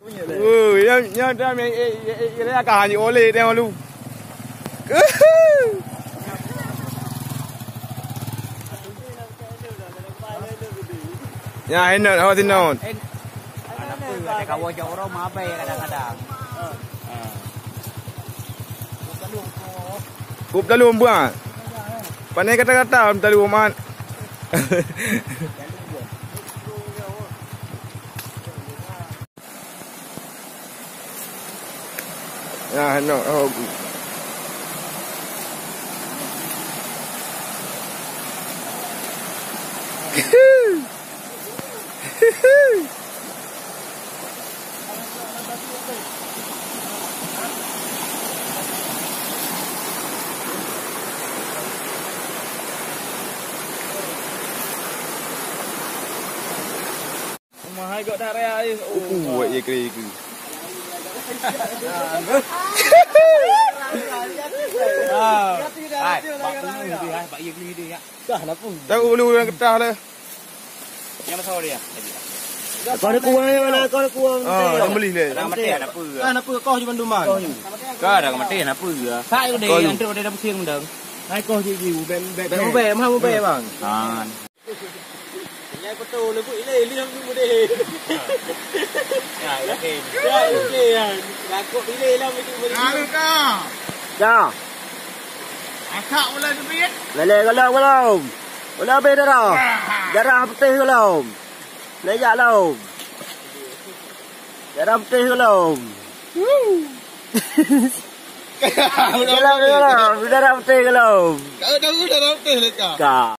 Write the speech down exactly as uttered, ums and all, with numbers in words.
Woi, nyan, nyan, nyan, eh, eh, eh, eh, eh, ka hana oleh tengok lu. Ya, enak, awak sini, non. Anak pun ada kawan jauh orang mabai kadang-kadang. Kup dalam buat. Pandai kata-kata dalam talu, Mat. Nah, no, oh. Mahai gok dah raya, eh. Oh, oh, ye keri keri. Ah. Hai, bak bulu dia, hai, bak ye keri dia, ya. Dah, kenapa? Tahu bulu orang getah lah. Yang masa dia. Kau ada kuah ni mana? Kau ada kuah ni? Ah, yang beli ni. Dah mati, ada apa? Kan apa kau cuma duman? Kau dah mati, ada apa? Saya udah, nanti udah dah pusing dah. Hai kau ji, ji, ubek, ubek. Ubek, ubek, mah ubek, bang. Ah. Nyai betul, lebih ilai, ilai yang muda. Ya, yakin. Ya, yakin, ya. Rakuk ilai lah, betul, betul. Lalu kau. Ya. Akak mula jepit. Lele, kalau, kalau. Mula habis darah. Darah putih kalau. Lejak kalau. Darah putih kalau. Dalam, dalam. Darah putih kalau. Kau tahu darah putih leka? Ka.